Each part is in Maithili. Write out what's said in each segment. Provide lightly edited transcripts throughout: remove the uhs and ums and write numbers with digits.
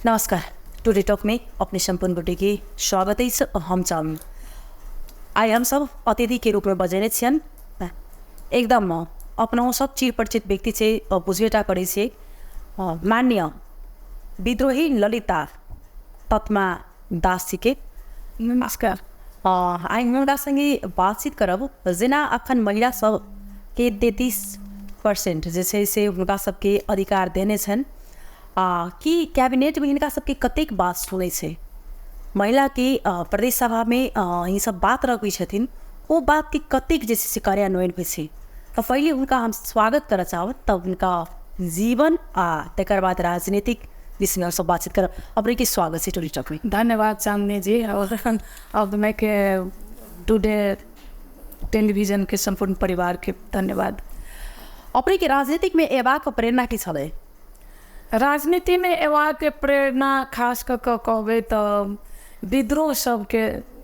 नमस्कार, टुडे टॉक में अपने सम्पूर्ण गोटे के स्वागत अछि। हम चाँदनी। आइ हम सब अतिथि के रूप में बजेने छियनि। एकदम अपनहु सब चिर परिचित व्यक्ति छै, बुझबेटा करै छियै, माननीय विद्रोही ललिता तत्मा दास जी के। नमस्कार। आइ हुनका संगे बातचीत करब जेना अखन महिला सबके 33% जे छै से हुनका सबके अधिकार देने छनि, आ कि कैबिनेटमे हिनका सबके कतेक बात सुनै छै, महिलाके प्रदेश सभामे ई सब बात रखै छथिन, ओ बातके कतेक जे छै से कार्यान्वयन होइ छै। तऽ पहिले हुनका हम स्वागत करऽ चाहब, तब हुनका जीवन आ तकर बाद राजनीतिक विषयमे हमसब बातचीत करब। अपनेके स्वागत छै टोली टॉकमे। धन्यवाद चांदनी जी और अपने के टुडे टेलीविजन के सम्पूर्ण परिवार के धन्यवाद। अपनेके राजनीतिकमे एबाक प्रेरणा की छलै? राजनीतिमे एबाक प्रेरणा खास कऽ कऽ कहबै तऽ विद्रोह सबके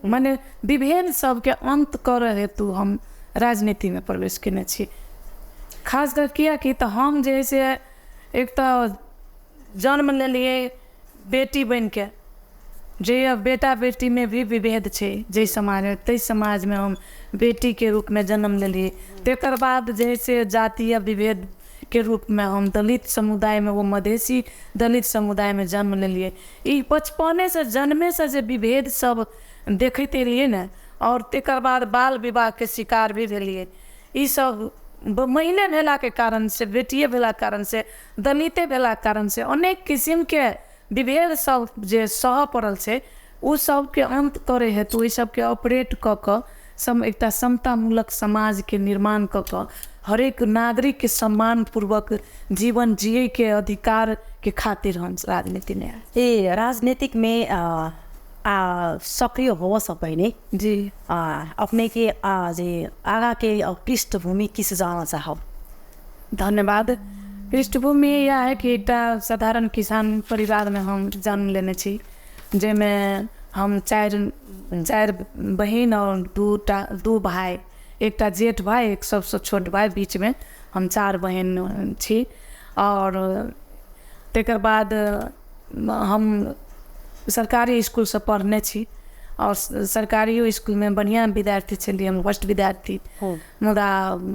मने विभेद सबके अन्त करऽ हेतु हम राजनीतिमे प्रवेश केने छी। खास कर किएकि तऽ हम जे है से एक तऽ जन्म लेलियै बेटी बनिके, जे बेटा बेटीमे भी विभेद छै जाहि समाजमे, ताहि समाजमे हम बेटीके रूपमे जन्म लेलियै। तकर बाद जे है से जातीय विभेदके रूपमे हम दलित समुदायमे, ओ मधेशी दलित समुदायमे जन्म लेलियै। ई बचपनेसँ जन्मेसँ जे विभेद सब देखैत एलियै ने, आओर तकर बाद बाल विवाहके शिकार भी भेलियै। ई सब महिले भेलाके कारणसँ, बेटिए भेलाके कारणसँ, दलिते भेलाके कारणसँ अनेक किसिमके विभेद सब जे सहऽ पड़ल छै, ओ सबके अन्त करै हेतु ओहि सबके ऑपरेट कऽ कऽ सम एकटा समतामूलक समाजके निर्माण कऽ कऽ हरेक नागरिकके सम्मानपूर्वक जीवन जियैके अधिकारके खातिर हम राजनीतिमे आयल। ए राजनीतिकमे आ सक्रिय होबऽसँ पहिने जी अपनेके जे आगाँके पृष्ठभूमि की से जानऽ चाहब? धन्यवाद। पृष्ठभूमि इएह है कि एकटा साधारण किसान परिवारमे हम जन्म लेने छी, जाहिमे हम चारि चारि बहिन आओर दू भाय, एकटा जेठ भाय, एक सबसँ छोट भाय, बीचमे हम चारि बहिन छी। आओर तकर बाद हम सरकारी इसकुलसँ पढ़ने छी आओर सरकारियो इसकुलमे बढ़िआँ विद्यार्थी छलियै हम, फर्स्ट विद्यार्थी। मुदा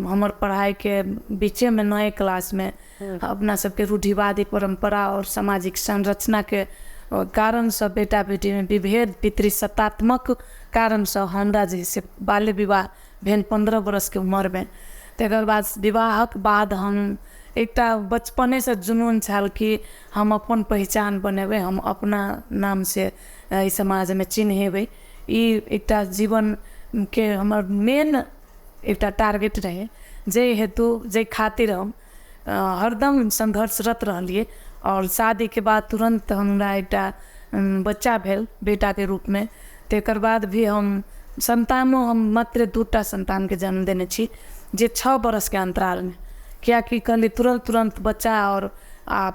हमर पढ़ाइके बीचेमे नए क्लासमे अपना सबके रूढ़िवादी परम्परा आओर सामाजिक संरचनाके कारणसँ बेटा बेटीमे विभेद, पितृसत्तात्मक कारणसँ हमरा जे से बाल्य विवाह भेल 15 बरसके उमरमे। तकर बाद विवाहक बाद हम एकटा बचपनेसँ जुनून छल कि हम अपन पहिचान बनेबै, हम अपना नामसँ एहि समाजमे चिन्हेबै। ई एकटा जीवनके हमर मेन एकटा टारगेट रहै, जाहि हेतु जाहि खातिर हम हरदम संघर्षरत रहलियै। आओर शादीके बाद तुरन्त हमरा एकटा बच्चा भेल बेटाके रूपमे। तकर बाद भी हम सन्तानो, हम मात्र 2टा सन्तानके जन्म देने छी, जे 6 बरसके अन्तरालमे, किएकि कहली तुरन्त तुरन्त बच्चा आओर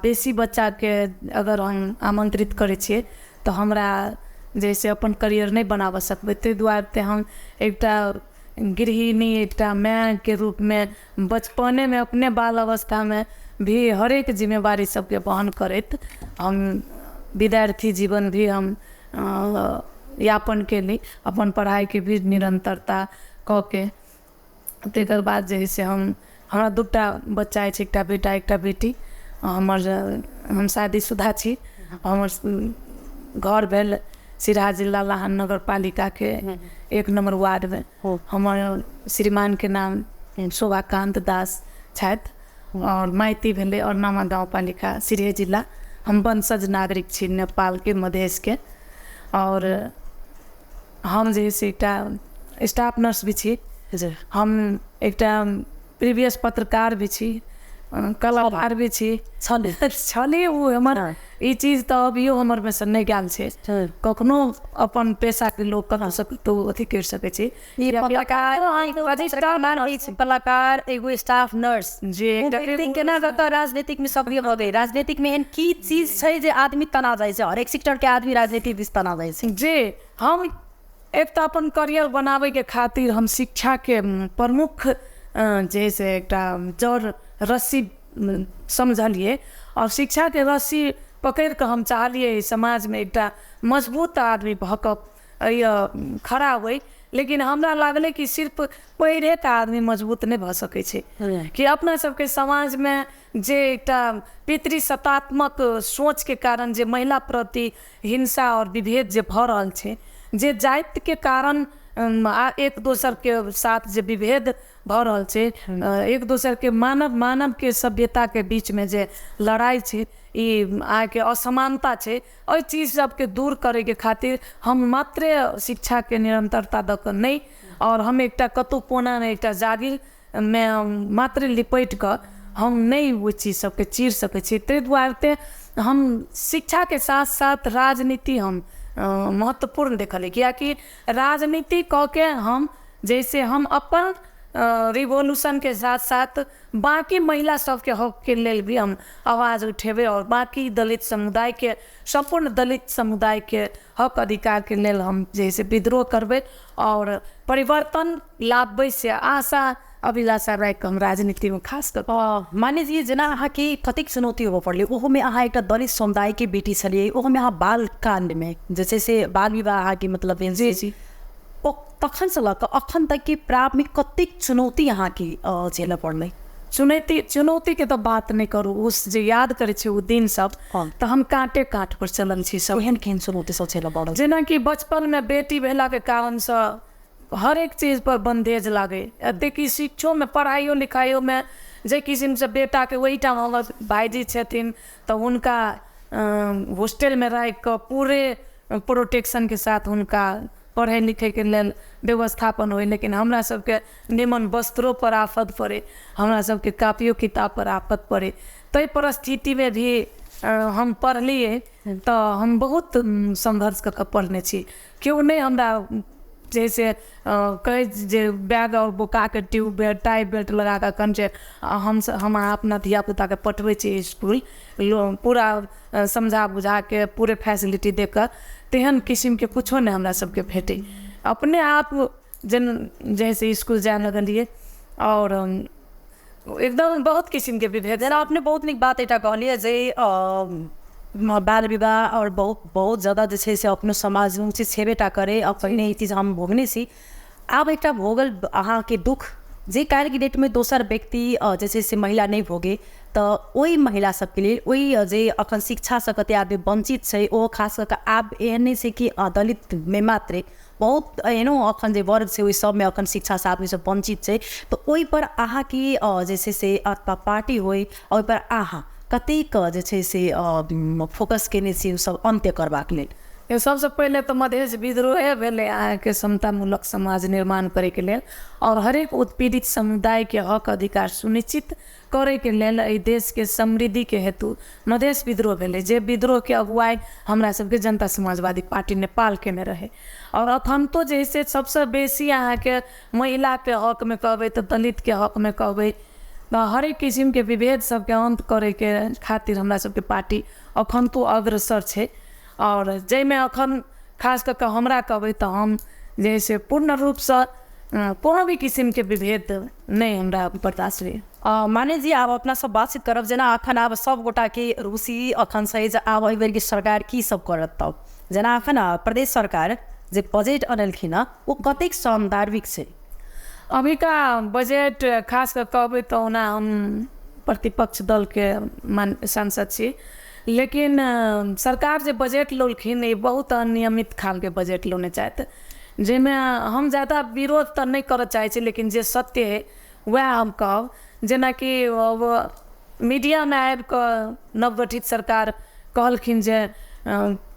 बेसी बच्चाके अगर हम आमन्त्रित करै छियै तऽ हमरा जैसे अपन करियर नहि बनाबऽ सकबै। ताहि दुआरे हम एकटा गृहिणी, एकटा मायके रूपमे बचपनेमे अपने बाल अवस्थामे भी हरेक जिम्मेवारी सबके वहन करैत हम विद्यार्थी जीवन भी हम यापन केली, अपन पढ़ाइके भी निरन्तरता कऽ के। तकर बाद जे है से हम हमरा 2टा बच्चा अछि, एकटा बेटा एकटा बेटी। हमर हम शादीशुदा छी। हमर घर भेल सिरहा जिला लाहन नगरपालिकाके 1 नम्बर वार्डमे। हमर श्रीमानके नाम शोभाकान्त दास छथि और माइती भेलै अरनामा गाउँपालिका, सिरहे जिला। हम वंशज नागरिक छी नेपालके, मधेशके। और हम जे है से एकटा स्टाफ नर्स भी छी। हम एकटा प्रीवियस पत्रकार भी छी, कलाकार भी छी। छली ओ हमर ई चीज तऽ अभियो हमर में से नहि गेल छै। कखनो अपन पेशाके लोक कतहुसँ कतहु अथी करि सकै छै। कलाकार, एगो स्टाफ नर्स जे केना कऽ राजनीतिकमे सक्रिय भऽ गेल? राजनीतिकमे एहन की चीज छै जे आदमी तना जाइ छै? हरेक सेक्टरके आदमी राजनीति दिस तना जाइ छै। जे हम एक तऽ अपन करियर बनाबैके खातिर हम शिक्षाके प्रमुख जे से एकटा जड़ रस्सी समझलियै और शिक्षाके रस्सी पकड़ि कऽ हम चाहलियै समाजमे एकटा मजबूत आदमी भऽ कऽ खड़ा होइ। लेकिन हमरा लागलै कि सिर्फ पढ़िके आदमी मजबूत नहि भऽ सकै छै, कि अपना सबके समाजमे जे एकटा पितृसत्तात्मक सोचके कारण जे महिला प्रति हिंसा आओर विभेद जे भऽ रहल छै, जे जातिके कारण एक दोसरके साथ जे विभेद भऽ रहल छै, एक दोसरके मानव मानवके सभ्यताके बीचमे जे लड़ाइ छै, ई अहाँके असमानता छै, एहि चीज सबके दूर करैके खातिर हम मात्र शिक्षाके निरन्तरता दऽ कऽ नहि, आओर हम एकटा कतहु कोनामे एकटा जागीरमे मात्र लिपटि कऽ हम नहि ओहि चीज सबके चीर सकै छी। ताहि दुआरे हम शिक्षाके साथ साथ राजनीति हम महत्वपूर्ण देखलियै, कियाकि राजनीति कऽ के हम जैसे हम अपन रिवोल्यूशनके साथ साथ बाकी महिला सबके हकके लेल भी हम आवाज उठेबै और बाकी दलित समुदायके, सम्पूर्ण दलित समुदायके हक अधिकारके लेल हम जे विद्रोह करबै और परिवर्तन लाबबै, से आशा अभिलाषा राखि हम राजनीतिमे खास कऽ। मान्य जी, जेना अहाँके कतेक चुनौती होबऽ पड़लै, ओहोमे अहाँ एकटा दलित समुदायके बेटी छलियै, ओहोमे अहाँ बाल काण्डमे जे छै से बाल विवाह अहाँके मतलब भेल। जी जी। ओ तखनसँ लऽ कऽ अखन तकके प्राप्तमे कतेक चुनौती अहाँके झेलऽ पड़लै? चुनौतीके तऽ बात नहि करू, उस जे याद करै छी ओ दिन सब तऽ हम काँटे काँट पर चलल छी सब। एहन केहन चुनौती सब झेलऽ पड़ल? जेनाकि बचपनमे बेटी भेलाके कारणसँ हरेक चीज पर बन्धेज लागै, एतेक कि शिक्षोमे पढ़ाइयो लिखाइयोमे जे किसिमसँ बेटाके, ओहिठाम हमर भाइजी छथिन तऽ हुनका होस्टलमे राखिकऽ पूरे प्रोटेक्शनके साथ हुनका पढ़ै लिखैके लेल व्यवस्थापन होइ, लेकिन हमरा सबके निमन वस्त्रो पर आफत पड़ै, हमरा सबके कापियो किताब पर आफत पड़ै। ताहि परिस्थितिमे भी हम पढ़लियै तऽ हम बहुत संघर्ष कऽ कऽ पढ़ने छी। केओ नहि हमरा जैसे कहै जे बैग और बोकाके ट्यूब बेल्ट टाई बेल्ट लगाकऽ कन जे हम अपना धियापुताके पठबै छी इसकुल, पूरा समझा बुझाके पूरे फैसिलिटी दे कऽ, तेहन किसिमके कुछो नहि हमरा सबके भेटै। अपने आप जेन जैसे इसकुल जाय लगलियै और एकदम बहुत किसिमके विभेद। जेना अपने बहुत नीक बात एकटा कहलियै जे बाल विवाह और बहुत बहुत ज़्यादा जे छै से अपनो समाजमे उचित छेबे टा करै, आ पहिने ई चीज हम भोगने छी। आब एकटा भोगल अहाँके दुःख जे काल्हिके डेटमे दोसर व्यक्ति जे छै से महिला नहि भोगे, तऽ ओहि महिला सबके लेल, ओहि जे अखन शिक्षासँ कते आदमी वञ्चित छै, ओहो खास कऽ कऽ आब एहन नहि छै कि दलितमे मात्रे, बहुत एहनो अखन जे वर्ग छै ओहि सबमे अखन शिक्षासँ आदमी सब वञ्चित छै। तऽ ओहिपर अहाँके जे छै से पार्टी होइ, ओहिपर अहाँ कतेक जे छै से फोकस केने छी ओ सब अन्त्य करबाक लेल? सबसँ पहिले तऽ मधेश विद्रोहे भेलै अहाँके समतामूलक समाज निर्माण करैके लेल और हरेक उत्पीड़ित समुदायके हक अधिकार सुनिश्चित करैके लेल, एहि देशके समृद्धिके हेतु मधेश विद्रोह भेलै, जे विद्रोहके अगुवाई हमरा सबके जनता समाजवादी पार्टी नेपाल केने रहै। और अखन तो जे से सबसँ बेसी अहाँके महिलाके हकमे कहबै तऽ दलितके हकमे कहबै तऽ हरेक किसिमके विभेद सबके अन्त करैके खातिर हमरा सबके पार्टी अखन तो अग्रसर छै। और जाहिमे अखन खास कऽ कऽ हमरा कहबै तऽ हम जे से पूर्ण रूपसँ कोनो भी किसिमके विभेद नहि हमरा बर्दाश्त होइए। माने जी, आब अपना सब बातचीत करब, जेना अखन आब सब गोटाके रुचि अखन छै जे आब एहि बेरके सरकार की सब करत। तब जेना अखन प्रदेश सरकार जे बजट अनलखिन हँ ओ कतेक सान्दर्भिक छै? अभी का बजट खास कऽ कहबै तऽ ओना हम प्रतिपक्ष दलके सांसद छी, लेकिन सरकार जे बजट लौलखिन ई बहुत अनियमित खालके बजट लौने छथि, जाहिमे हम ज़्यादा विरोध तऽ नहि करऽ चाहै छी, लेकिन जे सत्य है वएह हम कहब। जेनाकि मीडियामे आबिकऽ नवगठित सरकार कहलखिन जे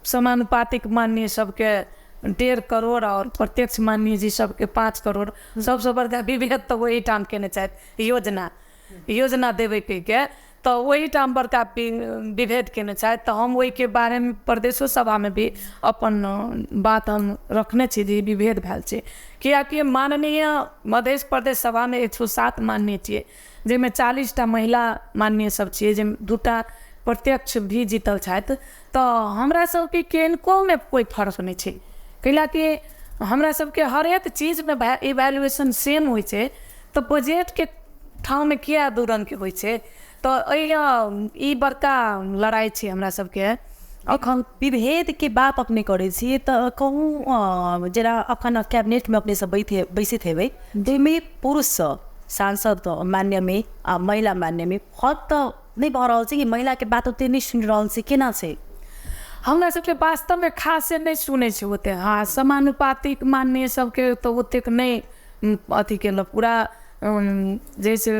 समानुपातिक माननीय सबके 1.5 करोड़ और प्रत्यक्ष माननीय जी सबके 5 करोड़। सबसँ बड़का विभेद तऽ ओहिठाम केने छथि, योजना देबै कहिके, तऽ ओहिठाम बड़का विभेद केने छथि। तऽ हम ओहिके बारेमे प्रदेशो सभामे भी अपन बात हम रखने छी जे विभेद भेल छै, कियाकि माननीय मध्य प्रदेश सभामे 107 माननीय छियै, जाहिमे 40 टा महिला माननीय सब छियै, जाहिमे 2टा प्रत्यक्ष भी जीतल छथि। तऽ हमरा सबके किनकोमे कोइ फर्क नहि छै, कैलाकि हमरा सबके हरेक चीजमे इवेल्युएशन सेम होइ छै, तऽ बजटके ठाममे किया दू रङ्गके होइ छै? तऽ तऽ एहि ई बड़का लड़ाइ छै हमरा सबके। अखन विभेदके बात अपने करै छियै तऽ कहूँ जेना अखन कैबिनेटमे अपने सब बैसैत हेबै, ताहिमे पुरुषसँ सांसद मान्यमे आ महिला मान्यमे फर्क तऽ नहि भऽ रहल छै कि महिलाके बात ओते नहि सुनि रहल छै, केना छै? हमरा सबके वास्तवमे खासे नहि सुनै छै ओते। हँ, समानुपातिक मान्य सबके तऽ ओतेक नहि अथी केलक, पूरा जैसे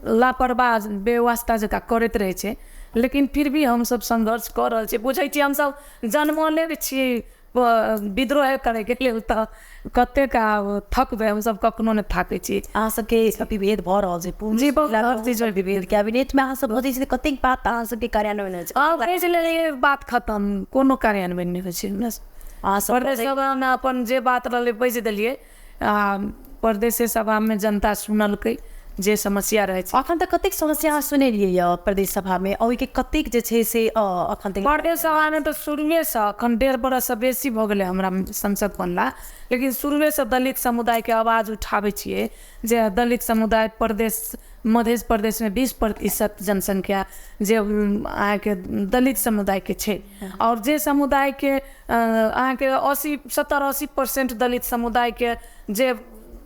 लापरवाह बेवास्ता जकाँ करैत रहै छै, लेकिन फिर भी हमसब संघर्ष कऽ रहल छियै। बुझै छियै हमसब जन्मले छियै विद्रोह करैके लेल, तऽ कतेक आब थकबै, हमसब कखनो नहि थाकै छी। अहाँ सबके विभेद भऽ रहल छै जी, बहुत चीज विभेद कैबिनेटमे अहाँ सब बजै छी, कतेक बात अहाँ सबके कार्यान्वयन होइ छै? बाजि बात खतम, कोनो कार्यान्वयन नहि होइ छै हमरा। अहाँ सब प्रदेश सभामे अपन जे बात रहलै बाजि देलियै, आ प्रदेशे सभामे जनता सुनलकै जे समस्या रहै छै। अखन तक कतेक समस्या अहाँ सुनेलियै यऽ प्रदेश सभामे, ओहिके कतेक जे छै से अखन तक? प्रदेश सभामे तऽ शुरुएसँ, अखन 1.5 बरससँ बेसी भऽ गेलै हमरा संसद बनला, लेकिन शुरुएसँ दलित समुदायके आवाज उठाबै छियै जे दलित समुदाय प्रदेश मध्य प्रदेशमे 20% जनसंख्या जे अहाँके दलित समुदायके छै, आओर जे समुदायके अहाँके 70-80% दलित समुदायके जे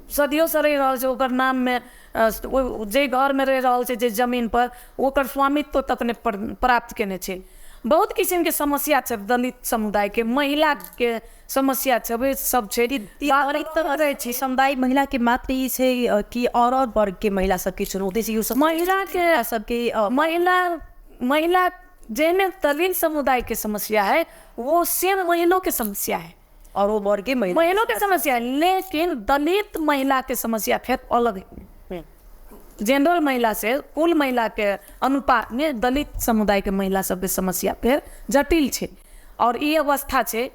सदियोसँ रहि रहल छै, ओकर नाममे जे घरमे रहि रहल छै, जे जमीनपर, ओकर स्वामित्व तक नहि प्राप्त केने छै। बहुत किसिमके समस्या छै दलित समुदायके, महिलाके समस्या छै, सब छै। दलित समुदाय महिलाके मात्र ई छै कि आओर वर्गके महिला सबके चुनौती छै? सब महिलाके सबके महिला जाहिमे दलित समुदायके समस्या है वो सेम महिलो के समस्या है, और वो वर्ग के महिलों के समस्या है, लेकिन दलित महिला के समस्या फिर अलग है। जनरल महिला से कुल महिला के अनुपात में दलित समुदाय के महिला सबके समस्या फिर जटिल छै। और ई अवस्था छै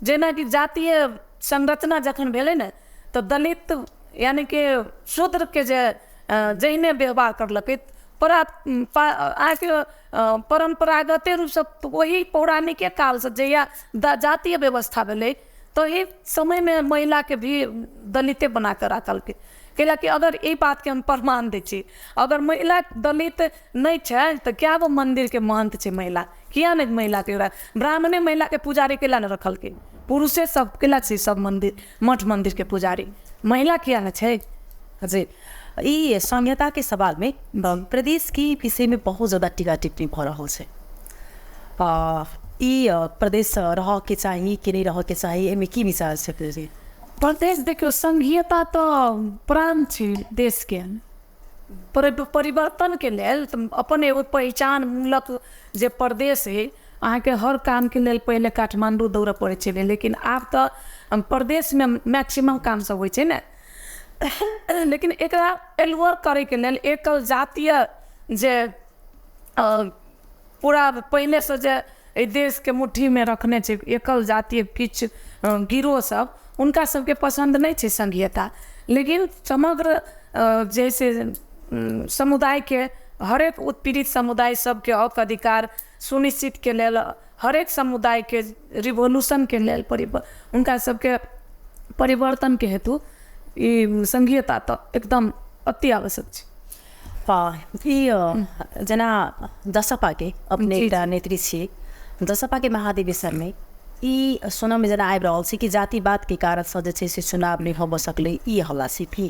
जेनाकि जातीय संरचना जखन भेलै ने, तऽ दलित यानी कि शूद्र के जे जहिने व्यवहार करलकै, अहाँके परम्परागते रूपसँ वही पौराणिके कालसँ जहिया जातीय व्यवस्था भेलै तही समयमे महिलाके भी दलिते बना कऽ राखलकै। कैलाकि अगर ई बातके हम प्रमाण दै छी, अगर महिला दलित नहि छै तऽ क्या गो मन्दिरके महन्त छै महिला? किया नहि महिलाके ब्राह्मणे महिलाके पुजारी कैला नहि रखलकै? पुरुषे सब कैला छै सब मन्दिर मठ मन्दिरके पुजारी, महिला किया नहि छै? हजुर, ई संहिताके सवालमे प्रदेशके विषयमे बहुत ज्यादा टीका टिप्पणी भऽ रहल छै। ई प्रदेश रहऽके चाही कि नहि रहऽके चाही, एहिमे की विचार छै? प्रदेश देखियौ, संघीयता तऽ प्राण छै देशके, परिवर्तनके लेल अपन एगो पहिचान मूलक जे प्रदेश है, अहाँके हर कामके लेल पहिले काठमाण्डू दौड़ऽ पड़ै छलै, लेकिन आब तऽ प्रदेशमे मैक्सिमम काम सब होइ छै ने। लेकिन एकरा एलवर करैके लेल एकल जातीय जे पूरा पहिलेसँ जे एहि देशके मुट्ठीमे रखने छै एकल जातीय किछु गिरोह सब, हुनका सबके पसन्द नहि छै संघीयता। लेकिन समग्र जैसे समुदायके हरेक उत्पीड़ित समुदाय सबके हक अधिकार सुनिश्चितके लेल, हरेक समुदायके रिवोल्यूशनके लेल हुनका सबके परिवर्तनके हेतु ई संघीयता तऽ एकदम अति आवश्यक छै। ई जेना जसपाके अपने एकटा नेत्री छियै, जसपाके महाधिवेशनमे ई सुनऽमे जेना आबि रहल छै कि जातिवादके कारणसँ जे छै से चुनाव नहि होबऽ सकलै, ई हल्ला छै की?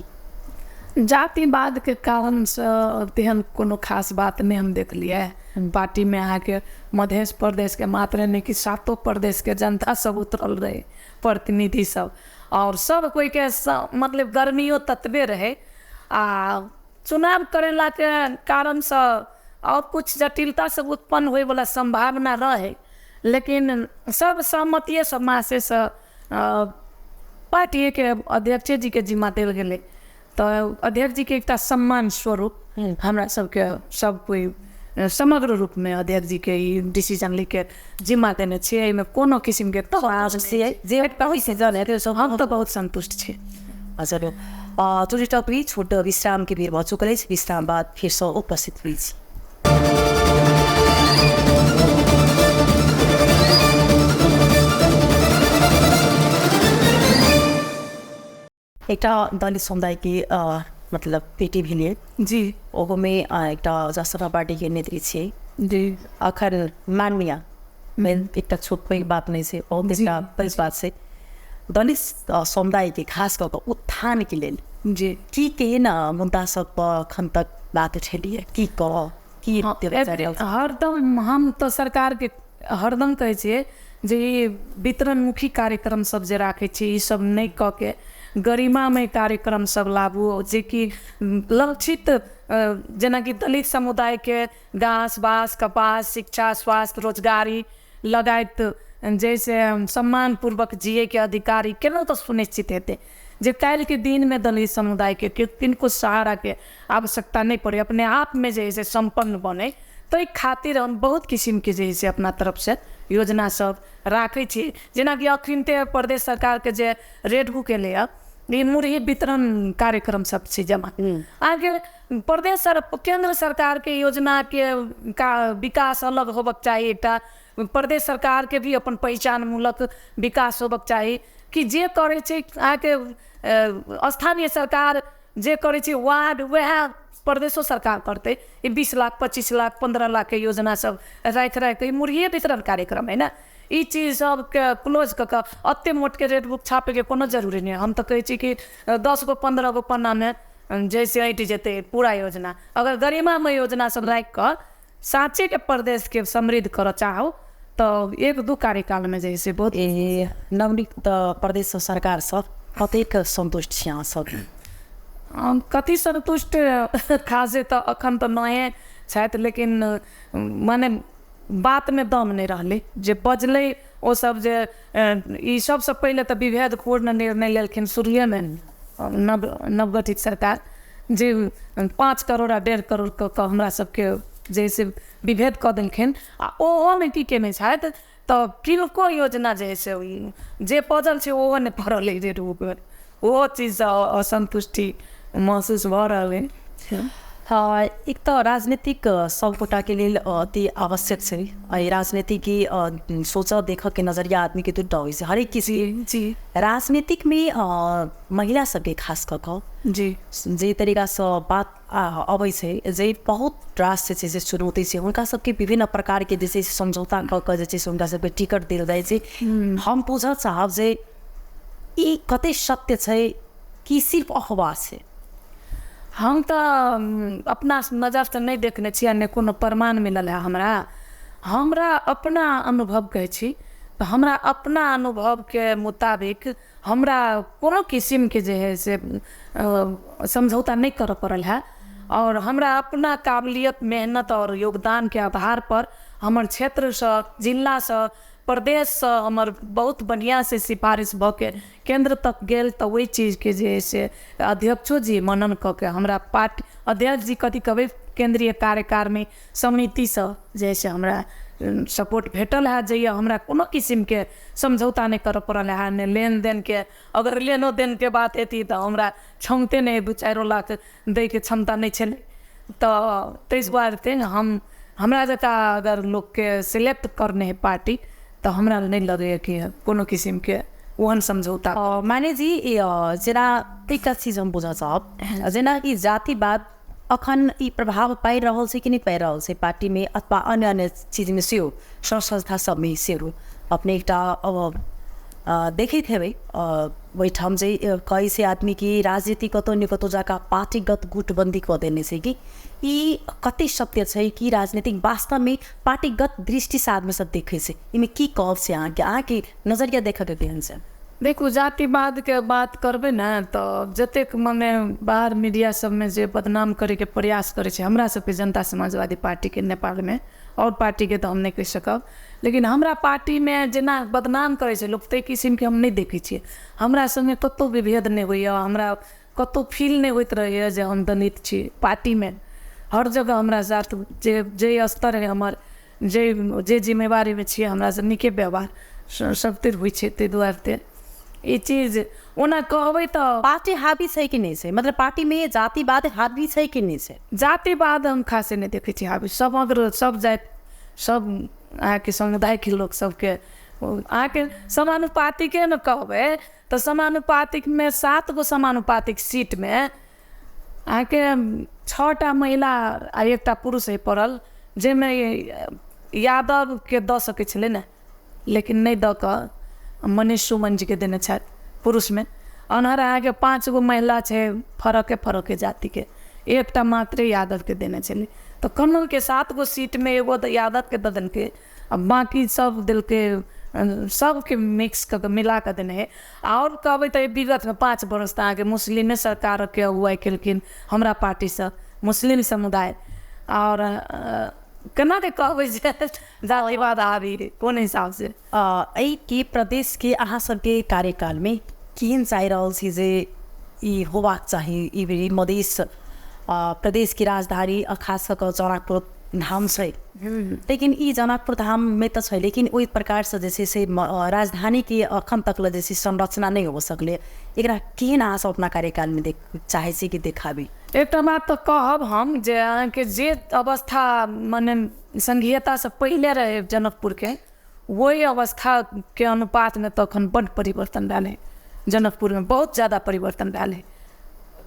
जातिवादके कारणसँ तेहन कोनो खास बात नहि हम देखलियै। पार्टीमे अहाँके मध्य प्रदेशके मात्र नहि कि सातो प्रदेशके जनता सब उतरल रहै, प्रतिनिधि सब, और सब कोइके मतलब गर्मियो ततबे रहै। आ चुनाव करेलाके कारणसँ और कुछ जटिलता सब उत्पन्न होइवला सम्भावना रहै, लेकिन सब सहमतिएसँ मासेसँ पार्टीके अध्यक्ष जीके जिम्मा देल गेलै, तऽ अध्यक्ष जीके एकटा सम्मान स्वरूप हमरा सबके सब कोइ समग्र रूपमे अध्यक्ष जीके ई डिसीजन लैके जिम्मा देने छियै। एहिमे कोनो किसिमके जे हम तऽ बहुत सन्तुष्ट छी। हजुर, चोटि छोट विश्रामके बेर भऽ चुकल अछि, विश्राम बाद फेरसँ उपस्थित होइ छी। एकटा दलित समुदायके मतलब बेटी भेलियै। जी। ओहोमे एकटा जसपा पार्टीके नेत्री छियै। जी। अखन माननीय एकटा छोट पैघ बात नहि छै, बहुत एकटा पैघ बात छै। दलित समुदायके खास कऽ कऽ उत्थानके लेल जी की केहन मुद्दा सब पर अखन तक बात उठेलियै, की कह की? हरदम हम तऽ सरकारके हरदम कहै छियै जे ई वितरणमुखी कार्यक्रम सब जे राखै छी, ई सब नहि कऽ के गरिमामय कार्यक्रम सब लाबू, जेकि लक्षित जेनाकि दलित समुदायके घास बाँस कपास शिक्षा स्वास्थ्य रोजगारी लगायत जैसे सम्मानपूर्वक जियैके अधिकारी केना तऽ सुनिश्चित हेतै, जे काल्हिके दिनमे दलित समुदायके किनको सहाराके आवश्यकता नहि पड़ै, अपने आपमे जे है से सम्पन्न बनै। ताहि खातिर हम बहुत किसिमके जे है से अपना तरफसँ योजना सब राखै छी। जेनाकि अखनते प्रदेश सरकारके जे रेड बुक एलैए, ई मुरही वितरण कार्यक्रम सब छै जमा। अहाँके प्रदेश सर केन्द्र सरकारके योजनाके का विकास अलग होबक चाही, एकटा प्रदेश सरकारके भी अपन पहिचानमूलक विकास होबक चाही कि जे करै छै अहाँके स्थानीय सरकार, जे करै छै वार्ड, वएह प्रदेशो सरकार करतै। ई 20 लाख 25 लाख 15 लाखके योजना सब राखि राखि ई मुरहिए वितरण कार्यक्रम है ने, ई चीज सबके क्लोज कऽ कऽ एते मोटके रेड बुक छापैके कोनो जरूरी नहि। हम तऽ कहै छी कि 10 गो 15 गो पन्नामे जैसे अटि जेतै पूरा योजना। अगर गरिमामय योजना सब राखि कऽ साँचेके प्रदेशके समृद्ध करऽ चाहू तऽ 1-2 कार्यकालमे जे है से बहुत। नवनियुक्त प्रदेश सरकार सब कतेक सन्तुष्ट छी अहाँ सब? कथी सन्तुष्ट खासे तऽ अखन तऽ नहे छथि, लेकिन माने बातमे दम नहि रहलै जे बजलै ओ सब। जे ई सबसँ पहिले तऽ विभेदपूर्ण निर्णय लेलखिन शुरुएमे नवगठित सरकार, जे 5 करोड़ आ 1.5 करोड़ कऽ कऽ हमरा सबके जे से विभेद कऽ देलखिन। आ ओहोमे की केने छथि तऽ किनको योजना जे है से जे पजल छै ओहो नहि पड़ल है रेड बुकमे, ओहो चीजसँ असन्तुष्टि महसूस भऽ रहल है। हाँ, एक तऽ राजनीतिक सब गोटाके लेल अति आवश्यक छै। एहि राजनीतिके सोचऽ देखऽके नजरिया आदमीके दूटा होइ छै हरेक किसी। जी। राजनीतिकमे महिला सबके खास कऽ कऽ जी जे तरीकासँ बात अबै छै, जे बहुत रास जे छै से चुनौती छै हुनका सबके, विभिन्न प्रकारके जे छै से समझौता कऽ कऽ जे छै से हुनका सबके टिकट देल जाइ छै। हम पूछऽ चाहब जे ई कते सत्य छै कि सिर्फ अफवाह छै? हम तऽ अपना नजरसँ नहि देखने छी आ नहि कोनो प्रमाण मिलल है हमरा। हमरा अपना अनुभव कहै छी तऽ हमरा अपना अनुभवके मुताबिक हमरा कोनो किसिमके जे है से समझौता नहि करऽ पड़ल है, और हमरा अपना काबिलियत, मेहनत और योगदानके आधार पर हमर क्षेत्रसँ, जिलासँ, प्रदेशसँ हमर बहुत बढ़िआँसँ सिफारिश भऽ के केन्द्र तक गेल। तऽ ओहि चीजके जे है से अध्यक्षो जी मनन कऽ के हमरा पार्टी अध्यक्ष जी कथी कहबै, केन्द्रीय कार्यकारिणी समितिसँ जे है से हमरा सपोर्ट भेटल है, जहिया हमरा कोनो किसिमके समझौता नहि करऽ पड़ल है, नहि लेन देनके। अगर लेनो देनके बात हेती तऽ हमरा क्षमते नहि, 2-4 लाख दैके क्षमता नहि छलै। तऽ ताहि दुआरे हम हमरा जकाँ अगर लोकके सिलेक्ट करने है पार्टी तऽ हमरा नहि लगैए कि कोनो किसिमके ओहन समझौता। माने जी, जेना एकटा चीज हम बुझऽ चाहब, जेना कि जातिवाद अखन ई प्रभाव पारि रहल छै कि नहि पारि रहल छै पार्टीमे अथवा अन्य अन्य चीजमे सेहो, संस्था सबमे सेहो? अपने एकटा देखैत हेबै ओहिठाम जे कहै छै आदमी कि राजनीति कतौ ने कतौ जाकऽ पार्टीगत गुटबन्दी कऽ देने छै, कि ई कते सत्य छै कि राजनीतिक वास्तवमे पार्टीगत दृष्टिसँ आदमी सब देखै छै? एहिमे की कहब छै अहाँके, अहाँके नजरिया देखऽके केहन छै? देखू, जातिवादके बात करबै ने तऽ जतेक मने बाहर मीडिया सबमे जे बदनाम करैके प्रयास करै छै हमरा सबके जनता समाजवादी पार्टीके नेपालमे, आओर पार्टीके तऽ हम नहि कहि सकब, लेकिन हमरा पार्टीमे जेना बदनाम करै छै लोक ताहि किसिमके हम नहि देखै छियै। हमरा सङ्गे कतहु विभेद नहि होइए, हमरा कतहु फील नहि होइत रहैए जे हम दलित छी। पार्टीमे हर जगह हमरा साथ जे जे स्तर है हमर, जे जे जिम्मेवारीमे छियै, हमरासँ नीके व्यवहार सबतिर होइ छै। ताहि दुआरे ई चीज ओना कहबै तऽ पार्टी हावी छै कि नहि छै? मतलब पार्टीमे जातिवाद हावी छै कि नहि छै? जातिवाद हम खासे नहि देखै छी हावी। सब अगर सब जाति, सब अहाँके समुदायके लोक सबके अहाँके समानुपातिके ने कहबै तऽ समानुपातिकमे 7 गो समानुपातिक सीटमे अहाँके 6टा महिला आ 1टा पुरुष है पड़ल, जाहिमे यादवके दऽ सकै छलै ने, लेकिन नहि दऽ कऽ मनीष सुमन जीके देने छथि पुरुषमे। अनहर अहाँके 5 गो महिला छै फरके फरके जातिके, 1टा मात्र यादवके देने छलै। तऽ कन्नौजके 7 गो सीटमे एगो तऽ यादवके दऽ देलकै आ बाँकी सब देलकै सबके मिक्स कऽ कऽ मिला कऽ देने है। आओर कहबै तऽ विगतमे 5 बरस तऽ अहाँके मुस्लिमे सरकारके अगुवाई केलखिन हमरा पार्टीसँ मुस्लिम समुदाय। आओर केना के कहबै जे जातिवाद आबी कोन हिसाबसँ। एहिके प्रदेशके अहाँ सबके कार्यकालमे केहन चाहि रहल छी जे ई होबाक चाही? ई मधेश प्रदेशके राजधानी खास कऽ कऽ जनकपुर धाम छै, लेकिन ई जनकपुर धाममे तऽ छै, लेकिन ओहि प्रकारसँ जे छै से राजधानीके अखन तक लए जे छै संरचना नहि हो सकलै। एकरा केहन अहाँ सब अपना कार्यकालमे देख चाहै छी कि देखाबी? एकटा बात तऽ कहब हम जे अहाँके जे अवस्था मने संघीयतासँ पहिले रहै जनकपुरके, ओहि अवस्थाके अनुपातमे तखन बड्ड परिवर्तन भेल है जनकपुरमे, बहुत ज़्यादा परिवर्तन भेल है,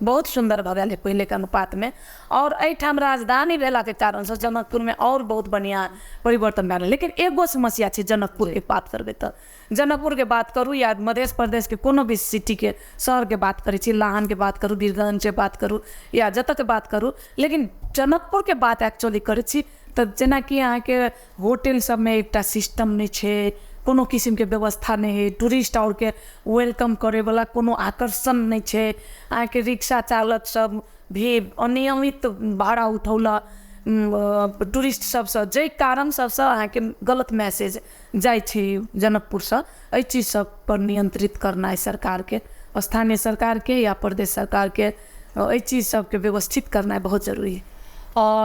बहुत सुन्दर भऽ गेल है पहिलेके अनुपातमे। आओर एहिठाम राजधानी भेलाके कारणसँ जनकपुरमे आओर बहुत बढ़िआँ परिवर्तन भेल है। लेकिन एगो समस्या छै जनकपुरके बात करबै तऽ, जनकपुरके बात करू या मध्य प्रदेशके कोनो भी सिटीके शहरके बात करै छी, लाहनके बात करू, वीरगंजके बात करू या जतऽके बात करू, लेकिन जनकपुरके बात एक्चुअली करै छी तऽ जेनाकि अहाँके होटल सबमे एकटा सिस्टम नहि छै, कोनो किसिमके व्यवस्था नहि है, टूरिस्ट आओरके welcome करैवला कोनो आकर्षण नहि छै। अहाँके रिक्शा चालक सब भी अनियमित भाड़ा उठौलक टूरिस्ट सबसँ, जाहि कारण सबसँ अहाँके गलत मैसेज जाइ छै जनकपुरसँ। एहि चीज सब पर नियंत्रित करनाइ सरकारके, स्थानीय सरकारके या प्रदेश सरकारके एहि चीज सबके व्यवस्थित करनाइ बहुत जरूरी है।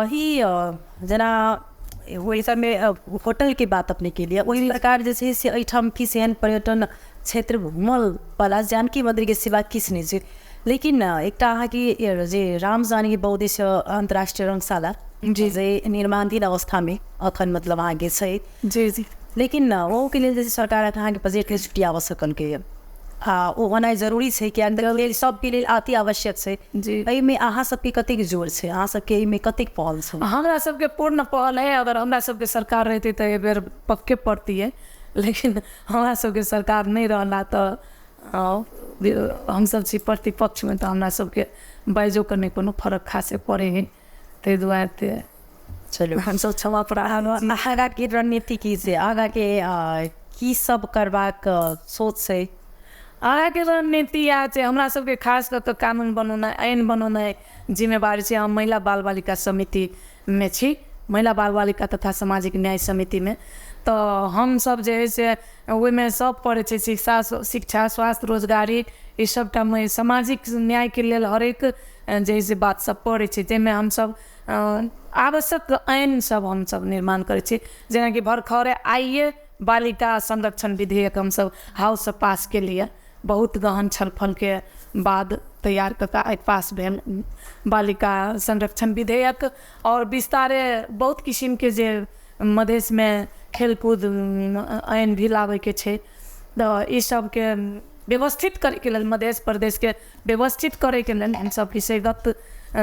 ई जेना ओहि सबमे होटलके बात अपने के लिए, ओहि प्रकार जे छै से एहिठाम किछु एहन पर्यटन क्षेत्र घुमल वाला जानकी मन्दिरके सिवा किछु नहि छै। लेकिन एकटा अहाँके जे राम जानकी बहुद्देश्य अन्तर्राष्ट्रीय रङ्गशाला जे निर्माणाधीन अवस्थामे अखन मतलब अहाँके छै। जी जी। लेकिन ओहोके लेल जे सरकार अहाँके बजटके छुट्टी सकलकै आ ओ होनाइ जरूरी छै, किएक सबके लेल अति आवश्यक छै। एहिमे अहाँ सबके कतेक जोर छै, अहाँ सबके एहिमे कतेक पहल छै? हमरा सबके पूर्ण पहल है। अगर हमरा सबके सरकार रहतै तऽ एहि बेर पक्के पड़तियै, लेकिन हमरा सबके सरकार नहि रहला तऽ हमसब छी प्रतिपक्षमे, तऽ हमरा सबके बाजो के नहि कोनो फरक खासे पड़ै है, ताहि दुआरे चलू हमसब क्षमा प्रार्थी। आगाँके रणनीति की छै, आगाँके की सब करबाक सोच छै? आगाँके रणनीति इएह छै, हमरा सबके खास कऽ कऽ कानून बनौनाइ, ऐन बनौनाइ जिम्मेवारी छै। हम महिला बाल बालिका समितिमे छी, महिला बाल बालिका तथा सामाजिक न्याय समितिमे, तऽ हमसब जे है से ओहिमे सब पड़ै छै, शिक्षा, स्वास्थ्य, रोजगारी, ई सबटामे सामाजिक न्यायके लेल हरेक जे है से बात सब पड़ै छै, जाहिमे हमसब आवश्यक ऐन सब हमसब निर्माण करै छी। जेनाकि भरखरे आइए बालिका संरक्षण विधेयक हमसब हाउससँ पास केलियै, बहुत गहन छलफलके बाद तैयार कऽ कऽ आइ पास भेल बालिका संरक्षण विधेयक। आओर विस्तारे बहुत किसिमके जे मधेशमे खेलकूद ऐन भी लाबैके छै, तऽ ई सबके व्यवस्थित करैके लेल, मध्य प्रदेशके व्यवस्थित करैके लेल हमसब विषयगत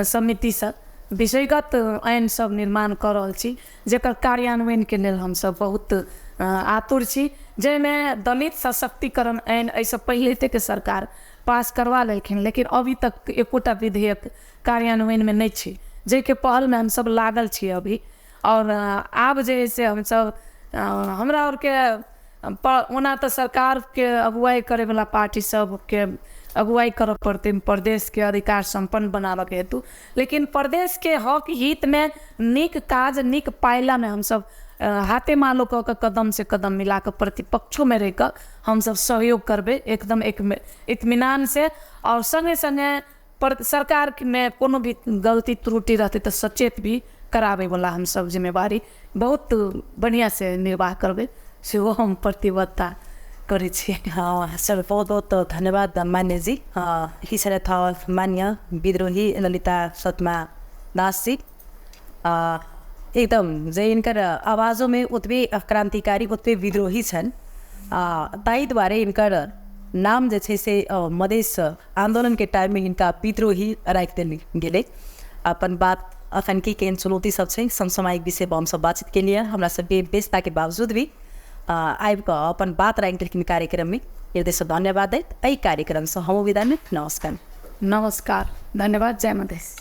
समितिसँ विषयगत ऐन सब निर्माण कऽ रहल छी, जकर कार्यान्वयनके लेल हमसब बहुत आतुर छी। जाहिमे दलित सशक्तिकरण ऐन एहिसँ पहिले सरकार पास करवा लेलखिन, लेकिन अभी तक एकोटा विधेयक कार्यान्वयनमे नहि छै, जाहिके पहलमे हमसब लागल छी अभी। आओर आब जे है से हमसब हमरा आओरके ओना तऽ सरकारके अगुवाई करैवला पार्टी सबके अगुवाई करऽ पड़तै प्रदेशके अधिकार सम्पन्न बनाबऽके हेतु, लेकिन प्रदेशके हक हितमे नीक काज नीक पायलामे हमसब हाथे मालो कऽ कऽ कदम से कदम मिला कऽ प्रतिपक्षोमे रहि कऽ हमसब सहयोग करबै एकदम इत्मीनान से। आओर सङ्गे सङ्गे सरकारमे कोनो भी गलती त्रुटि रहतै तऽ सचेत भी कराबैवला हमसब जिम्मेवारी बहुत बढ़िआँसँ निर्वाह करबै, सेहो हम प्रतिबद्धता करै छी। हँ सर, बहुत बहुत धन्यवाद मान्य जी। ई छलथि मान्य विद्रोही ललिता सतमा दास जी। एकदम जे हिनकर आवाजोमे ओतबे क्रान्तिकारी ओतबे विद्रोही छनि, ताहि दुआरे हिनकर नाम जे छै से मधेश आन्दोलनके टाइममे हिनका विद्रोही राखि देल गेलै। अपन बात अखन की केहन चुनौती सब छै, समसामयिक विषय पर हमसब बातचीत केलियै। हमरा सबके व्यस्तताके बावजूद भी आबि कऽ अपन बात राखि देलखिन कार्यक्रममे। हृदयसँ धन्यवाद दैत एहि कार्यक्रमसँ हम विदा। नमस्कार। नमस्कार, धन्यवाद, जय मधेश।